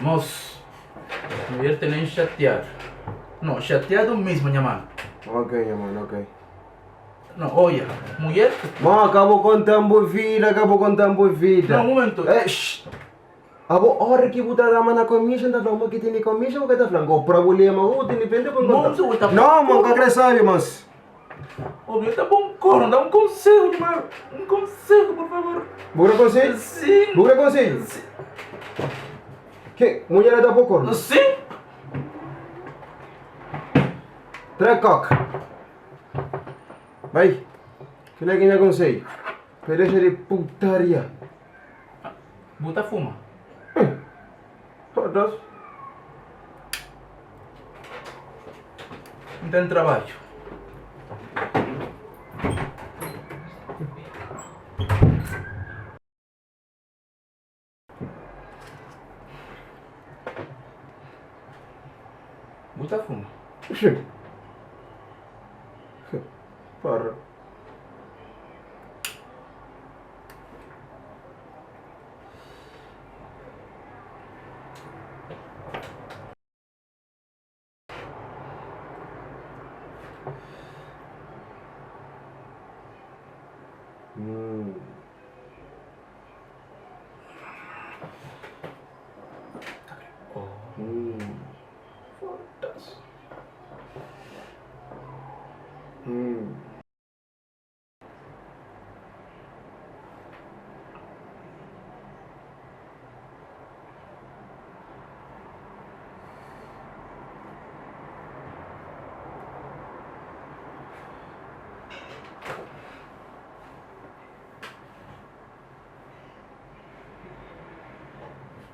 Mos, mulher tenen xatiadu. No, xatiadu mesmu, nha manu. Ok, nha manu, ok. No, oia, mulher. Mo, ka bu konta-m bu vida, ka bu konta-m bu vida. No, un momentu. Eh, shh! Abo, ora ki bu ta dama na komisha, N ta fla-u ma ki tene komisha, bu ka ta fla-m. Go problema ku bu tene, prende pa N konta-u. No, mo, N ka kre sabe mas. Obi, ta bon kornu, da un konsedju di ma, un konsedju, por favor. Bu kre konsedju? Sin. Bu kre konsedju? Sin. Ke, mulher da bo kornu? Sin. Tra kok. Bai, kila ki nha konsedju, pa dexa di putaria. Bu ta fuma? Foda-s. N ten trabadju. Bu ta fuma? Porra. Hum. Hum. Foda-se. Hum.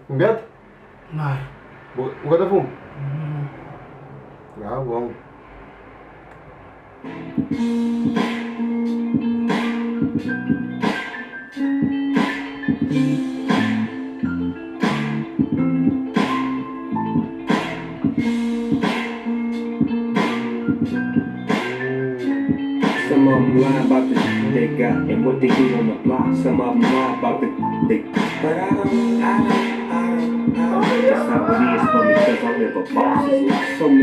Un bet? Mai. Bu ka ta fuma? Ah, bom. Some of 'em lie about the they got and what they do on the block. Some of 'em lie about the they but I don't, I don't, I don't, I don't. That's how it is for me 'cause I live a boss's life. So many.